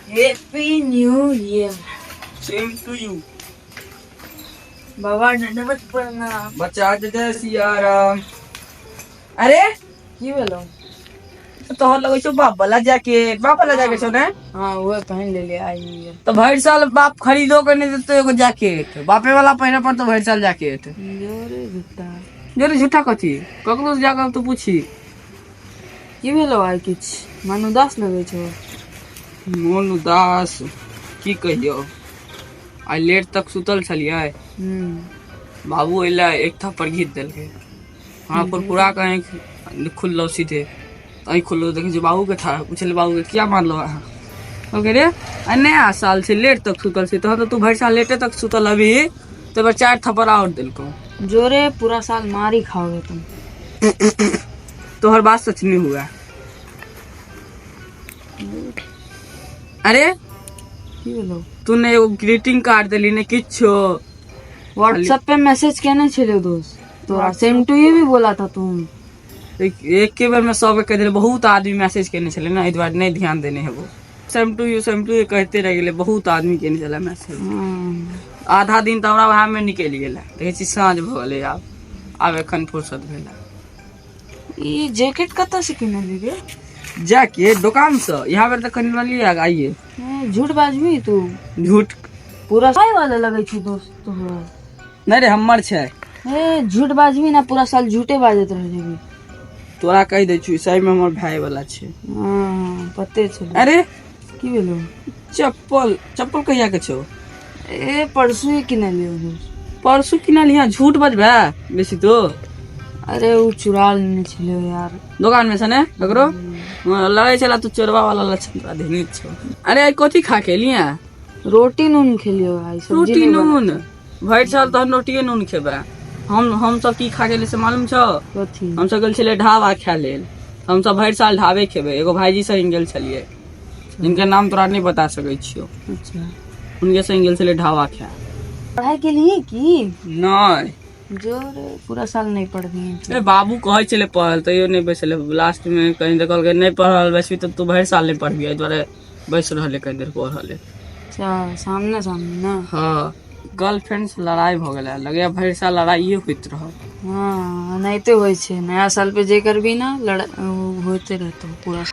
Happy new year. Same to you. बाबा दंडवत प्रणाम। बच्चा जय सियाराम। अरे की भेलो? तोहर लगै छौ बाप वाला जैकेट, बाप वाला जैकेट छौ ने? हाँ, वो पहन ले ले आई न्यू ईयर। तऽ भरि साल बाप खरीदो के नहि देतौ एगो जैकेट, बापे वाला पहिरऽ पड़तौ भरि साल जैकेट। जोरे झूठा। जोरे झूठा कथी, ककरो से जाकर तू पूछी। की भेलो आइ? किछ मन उदास लगै छौ। मोन उदास की कहियौ, आइ लेट तक सुतल छलियै। बाबू अयलै, एक थप्पड़ घीच देलकै हमरा पर पूरा के आँखि खुललो सीधे। आँखि खुललो, देखै छियै बाबूके ठाढ़। पुछलियै बाबूके, किया मारलो अहाँ? कहलकै, रे आइ नया साल छै, लेट तक सुतल छै, तहन तऽ तू भरि साल लेटे तक सुतल हबी। तब चारि थप्पड़ आओर देलकौ। जोरे पूरा साल मारी खाओगे तुम। तोहर बात सच नहीं हुआ। अरे की भेलो? तू ने एगो ग्रीटिंग कार्ड देली ने किछो। व्हाट्सएप पे मैसेज केने छलियो दोस्त तोरा, सेम टू you भी बोला था तुम। एक के बेर में सबके कहि देले, बहुत आदमी मैसेज केने छलै ने, एहि दुआरे नहि ध्यान देने हेबो। Same to you, same to you कहते रहि गेलै, बहुत आदमी केने छलै मैसेज। आधा दिन तऽ हमरा वएह में निकलि गेलै। देखै छी साँझ भऽ गेलै, आब आब एखन फुर्सत भेलै। ई जैकेट कतऽ से किनली रे? जैकेट दोकानसँ, इएह बेर तऽ खरीदलियै आइए। झूठ बाजबी तू? झूठ। पूरा साल वाला लगै छै दोस्त तोहर। नहि रे, हमर छै। ए झूठ बाजबी ना, पूरा साल झूठे बाजैत रह जेबी। तोरा कहि दै छी, सही में हमर भाय वाला छै। हाँ, पते छलै। अरे की भेलो? चप्पल, चप्पल कहिया के छौ? ए परसू ही किनलियो दोस्त। परसू किनलियै? झूठ बजबै बेसी तो। अरे ओ चुरा लेने छलियो यार। दोकान में से ने ककरो? हाँ, लगै छला तू चोरबा वाला लक्षण तोरा धेने छौ। अरे आइ कथी खा के एलियै? रोटी नून खेलियो आइ, सब्जी रोटी नहीं बना। नून? भरि साल तहन रोटिए नून खेबै। हम सब की खा गेलियै से मालूम छौ? कथी? हम सब गेल छलियै ढाबा खाय लेल। हम सब भरि साल ढाबे खेबै। एगो भाईजी संग गेल छलियै, जिनके नाम तोरा नहि बता सकै छियौ। हुनके संग गेल छलियै ढाबा खाय। पढ़ाई के लिए की? नहि। जो रे पूरा साल नहीं पढ़। ए बाबू कहै छलै पढ़ल, तैयो नहि बैसलै। लास्ट मे कहीं तऽ कहलकै, नहि पढ़ल बैसबी तऽ तू भरि साल नहि पढ़बी। एहि दुआरे बैस रहलै कनी देर पढ़ले। अच्छा, सामने सामने ना? हँ, गर्लफ्रेंड से लड़ाई भऽ गेलै, लगैया भरि साल लड़ाइए होइत रहत। हाँ, एनाहिते होइ छै। नया साल पे जे करबी ना, लड़ा होते रहतो पूरा।